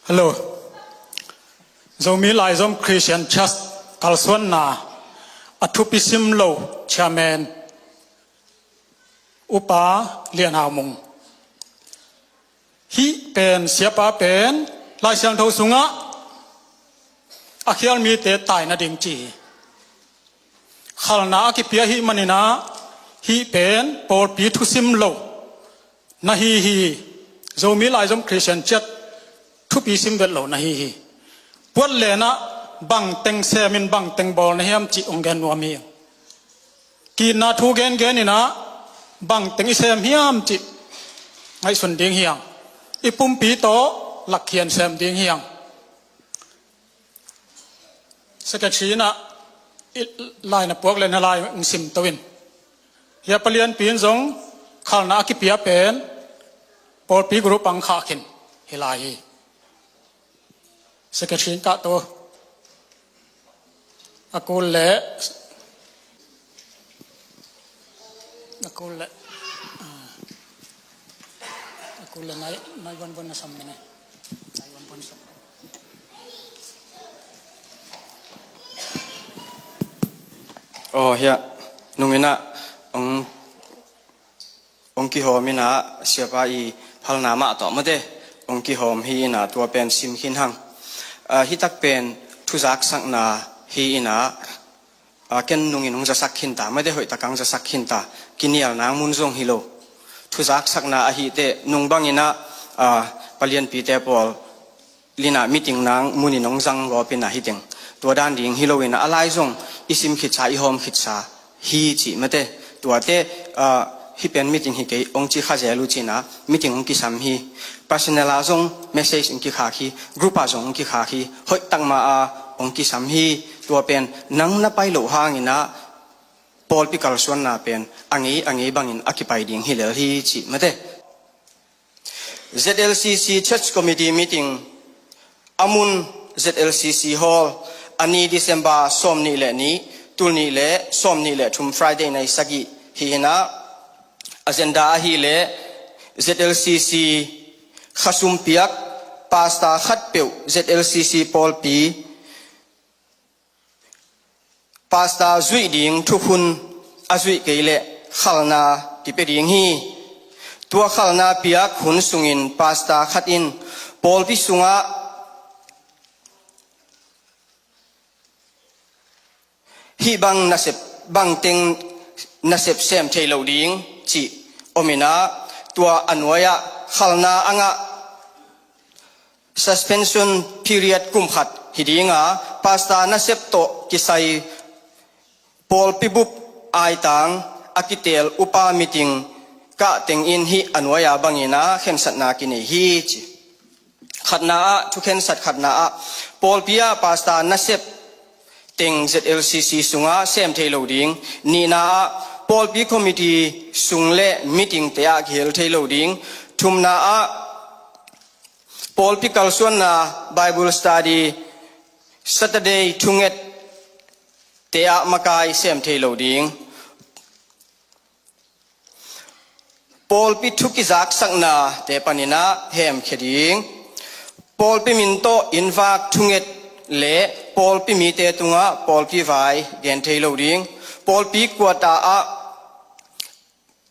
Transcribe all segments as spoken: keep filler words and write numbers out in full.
Hello. Zomi Laizom Christian Church kalsuanna a thupi sim lo chairman Upa Lian Hau Mung. Hih pen siapa pen Lai Siangtho sungah a khial mite taina ding ci hi. Khalna a kipia hih maninah hih pen pawlpi thusim lo na hi hi. Zomi Laizom Christian Church thupi sim vet lo na hi hi. Puat lenah bangteng semin bangteng bawl na hiam cih hong gen nuam hi. Kitna thu gengen inah bangteng i sem hiam cih ngaihsun ding hiang. I pumpi tawh lakhian sem ding hiang. Secretary inah i lai na puak le na lai hong sim to in. Hia palianpi in zong khalna a kipia pen pawlpi group ang khah khin hi lai hi. Secretary in kah to. A kul le a kul le a kul le nai nai wan wan na sam mene. Nai wan wan sam. Oh, hia nung inah ong ong kihawm inah siapa i phalna mah tawh mate ong kihawm hi inah tua pen sim khin hang. Ah, hitak pen thuzaksakna hi inah, ah, ken nungin hong zasak khinta mate hoih takang zasak khinta kinialna mun zong hi lo. Thuzaksakna ahiteh nung banginah, ah, palianpite pawl linah meeting nang munin hong zang gawpin ahi teng tua dan ding hi loinah a lai zong i sim khitsa i hawm khitsa hi cih mate tuate, ah, hih pen meeting hi kei hong ci kha zel uh cinah meeting hong kisam hi. Personal ah zong message hong kikhak hi. Group ah zong hong kikhak hi. Hoih takma ah hong kisam hi. Tua pen nang na pai loh hanginah pawlpi kalsuanna pen a ngei a ngei bangin a kipai ding hi lel hi cih mate. Z L C C Church Committee meeting a mun Z L C C Hall a ni December sawm nih le nih tul nih le sawm nih le thum Friday nai sagih hi hinah agenda ahih leh Z L C C khasum piak pastor khatpeuh Z L C C pawlpi pastor zuih ding thukhun a zuih kei leh khalna kipia ding hi. Tua khalna piak hun sungin pastor khat in pawlpi sungah hih bang nasep bangteng nasep sem thei lo ding cih ominah tua a nuai-ah khalna a ngah suspension period kum khat hi dinga pastor nasep tawh kisai pawlpi bup aitang a kiteel upa meeting kah tengin hih a nuai-a bangina khensatna kinei hi ci. Khatna ah thukhensat khatna ah pawlpi ah pastor nasep teng Z L C C sungah sem thei lo ding. Nihna ah pawlpi committee sung le meeting te ah kihel thei lo ding. Thumna ah pawlpi kalsuanna Bible study Saturday thunget te ah makai sem thei lo ding. Pawlpi thu kizaksakna te paninah hemkhia ding. Pawlpi min tawh innvak thunget le pawlpi mite tungah pawlpi vai gen thei lo ding. Pawlpi kuata ah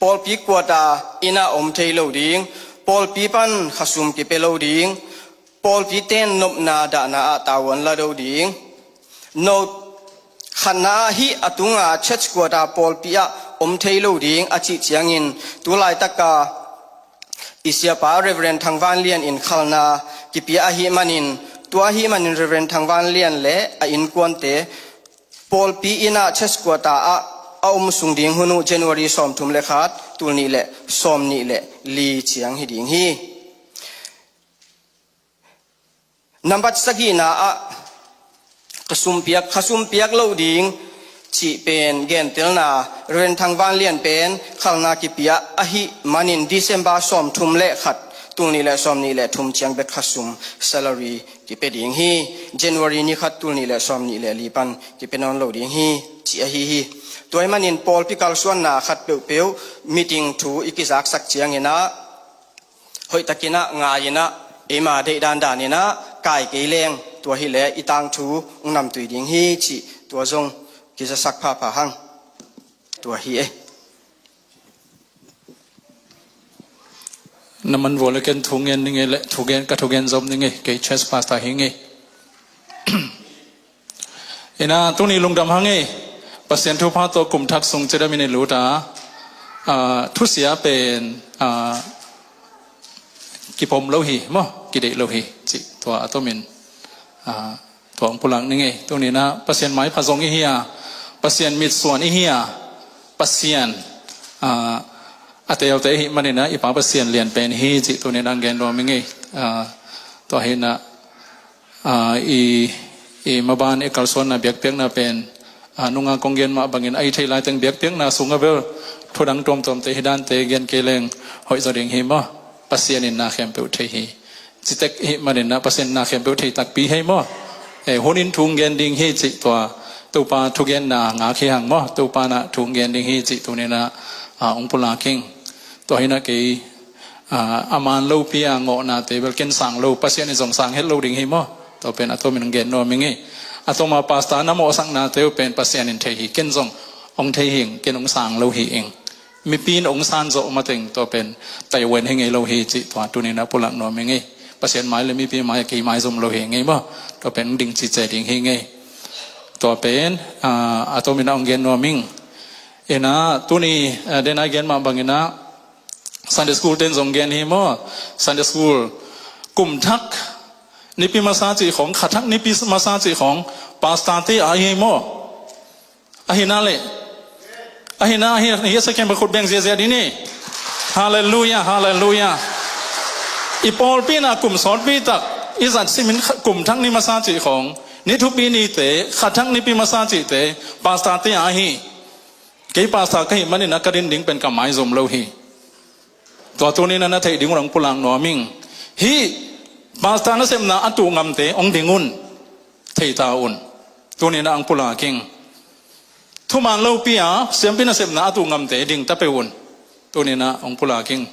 pawlpi kuata innah om thei lo ding. Pawlpi pan khasum kipia lo ding. Pawlpi ten nopna dahna ah tavuan la do ding. No khatna ah hih a tunga church kuata pawlpi ah om thei lo ding a cih ciangin tu laitaka i siapa Reverend Thang Van Lian in khalna kipia ahih manin tua ahih manin Reverend Thang Van Lian le a innkuante pawlpi innah church kuata ah a om sung ding hun uh January sawmthum le khat tul nih le sawmnih le li ciang hi ding hi. Nambat sagihna ah khasum piak khasum piak lo ding cih pen gentelna Reverend Thang Van Lian pen khalna kipia ahih manin December sawmthum le khat tul nih le sawmnih le thum ciang bek khasum salary kipia ding hi. January ni khat tul nih le sawmnih le li pan kipia nawn lo ding hi ci ahi hi. Tua ahih manin pawlpi kalsuanna khat peuhpeuh meeting thu i kizaksak cianginah hoihtakinah ngai-inah eima deih dandaninah kai kei leng, tua hileh i tangthu hong namtui ding hi cih tua zong kizasak phapha hang. Tua hi e. Na man vua le ken thu ngen ning e le, thu gen, ka thu gen zom ning e, kei church pastor hi ing e. Ina tuni lungdam hang e, Pasian thupha tawh kum thak sung cidam in i lut a, ah, thusia pen, ah, kipom lo hi maw, kideih lo hi cih tua a tomin, ah, tua hong pulak ning e. Tuni ina Pasian maipha zong i hi a, Pasian mitsuan i hi a, Pasian, ah, a telte i hih man ina i Pa Pasian lian pen hi cih tuni ina hong gen nuam ing e. Ah, tua hi ina, ah, i, i maban i kalsuanna biakpiakna pen, ah, nunga kong gen mah bangin a i theih laiteng biakpiakna sungah bel thudang tuamtuamte hi dante gen kei leng hoih zaw ding hi maw. Pasian in na khempeuh thei hi. Citek i hih man ina Pasian na khempeuh thei takpi hi maw. Eh, hun in thu hong gen ding hi cih tua Topa thugenna ngak hi hang maw. Topa na thu hong gen ding hi cih tuni ina, ah, hong pulak ing. Tua hi ina kei, ah, a man lopi a ngawhnate bel ken sang lo, Pasian in zong sang het lo ding hi maw. Tua pen a tomin hong gen nuam ing e. A toma pastor na mawhsaknate uh pen Pasian in thei hi, ken zong hong thei hi ing, ken hong sang lo hi ing. Mipi in hong san zawh mateng tua pen taiwan hi ngei lo hi cih tua tuni ina pulak nuam ing e. Pasian mai le mipi mai kei mai zom lo hi ngei maw. Tua pen hong ding cice ding hi ngei. Tua pen, ah, a tomin ah hong gen nuam ing. Ina tuni, ah, den a i gen mah bang ina Sunday school ten zong gen hi maw. Sunday school kum thak nipi masa cih khong, kha thak nipi masa cih khong pastorte a hi maw. Ahi na le, ahi na, ahi, ahi a second ba khut beng ziazia ding ni. Halleluia, halleluia. I pawlpi na kum sawtpi tak i zat simin kha-, kum thak ni masa cih khong, ni thupi nite, kha thak nipi masa cihte pastorte a hi. Kei pastor ka hih man ina ka din ding pen ka maizum lo hi. Tua tuni ina na theih ding un hong pulak nuam ing. Hih pastor nasepna a tuh ngamte hong ding un. Thei ta un. Tuni ina hong pulak ing. Thuman lopi a siampi nasepna a tuh ngamte ding ta peuh un. Tuni ina hong pulak ing.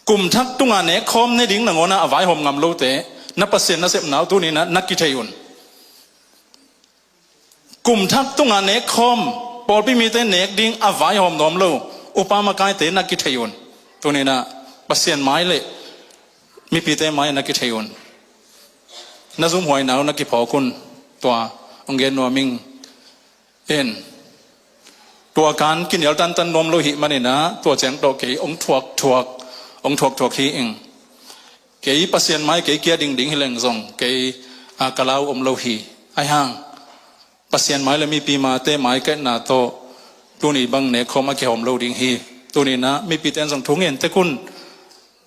Kum thak tunga nek khawm ne ding nangawn a vaihawm ngam lote, na Pasian nasepna uh tuni ina na kithei un. Kum thak tunga nek khawm, pawlpi mite nek ding a vaihawm nuam lo upa makaite na kithei un. Tuni ina Pasian mai le mipite mai na kithei un. Na zumhuaina uh na kiphawk un. Tua hong gen nuam ing. En. Tua kan kinial tantan nuam lo hih man ina tua ciang tawh kei hong thuak thuak, hong thuak thuak hi ing. Kei Pasian mai kei kia dingding hi leng zong kei, a, ka lau om lo hi. Ahi hang Pasian mai le mipi mate mai ka etna tawh tuni bang nek khawm a kihawm lo ding hi. Tuni ina mipite in zong thu ngen tek un.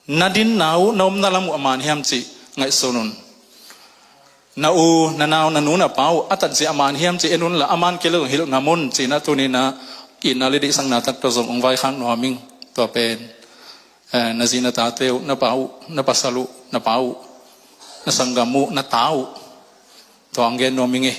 Na dinna uh, na omna lam uh a man hiam cih ngaihsun un. Na u, na nau, na nu, na pa uh a tatzia a man hiam cih en unla, a man kei le zong hilh ngam un cih ina tuni ina itna le deihsakna tak tawh zong hong vaikhak nuam ing. Tua pen, eh, na zi na tate uh, na pa uh, na pasal uh, na pa uh, na sanggam uh, na ta uh. Tua hong gen nuam ing e.